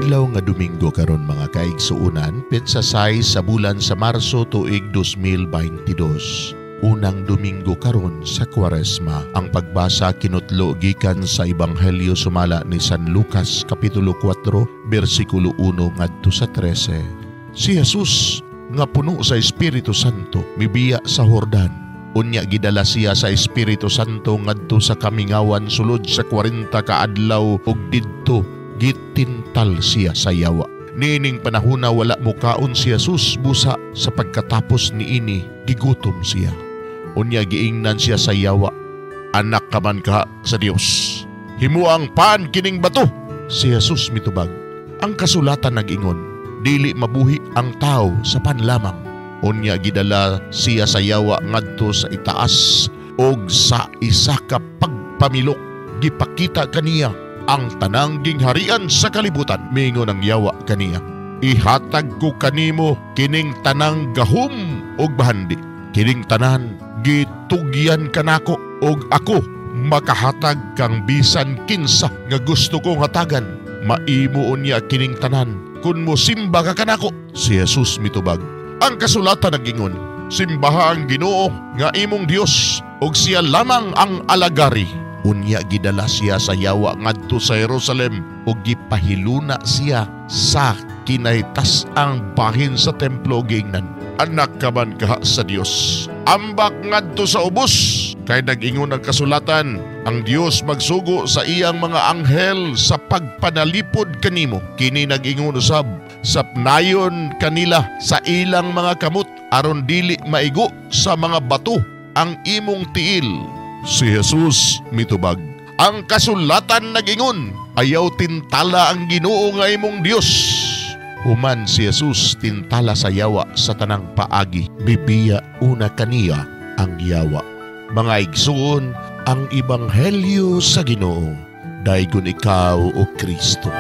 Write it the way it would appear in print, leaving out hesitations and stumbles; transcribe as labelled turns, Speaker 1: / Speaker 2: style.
Speaker 1: Adlaw nga Domingo karon, mga kaigsuonan, petsa 6 sa bulan sa Marso, tuig 2022. Unang Domingo karon sa Kwaresma. Ang pagbasa kinutlo gikan sa Ebanghelyo sumala ni San Lucas, kapitulo 4, bersikulo 1 ngadto sa 13. Si Jesus nga puno sa Espiritu Santo mibiya sa Hordan. Unya gidala siya sa Espiritu Santo ngadto sa kamingawan sulod sa 40 ka adlaw ug didto gitintal siya sa yawa. Niining panahona wala mukaon si Jesus, busa sa pagkatapos niini gigutom siya. Unya giingnan siya sa yawa, "Anak ka man kaha sa Dios, himuang pan kining bato." Si Jesus mitubag, "Ang kasulatan nag-ingon, dili mabuhi ang tao sa pan lamang." Unya gidala siya sa yawa ngadto sa itaas og sa isa ka pagpamilok gipakita kaniya ang tanang gingharian sa kalibutan. Mingon ang yawa kaniya, "Ihatag ko kanimo kining tanang gahom ug bahandi. Kining tanan gitugyan kanako ug ako makahatag kang bisan kinsa nga gusto kong hatagan. Maimo unya kining tanan kun mosimba ka kanako." Si Jesus mitubag, "Ang kasulatan nagingon, simbaha ang Ginoo nga imong Dios ug siya lamang ang alagari." Unya gidala siya sa yawa ngadto sa Jerusalem ug gipahiluna siya sa kinaitas-ang bahin sa templo, giingnan, "Anak ka man kaha sa Dios, ambak ngadto sa ubos, kay nag-ingon ang kasulatan, ang Dios magsugo sa iyang mga anghel sa pagpanalipod kanimo. Kini nag-ingon usab, sapnayon kanila sa ilang mga kamot aron dili maigo sa mga bato ang imong tiil." Si Jesus mitubag, "Ang kasulatan nagingon, ayaw tintala ang Ginoo nga imong Dios." Human si Jesus tintala sa yawa sa tanang paagi, bibiya una kaniya ang yawa. Mga igsoon, ang Ebanghelyo sa Ginoo. Daygon ikaw, o Kristo.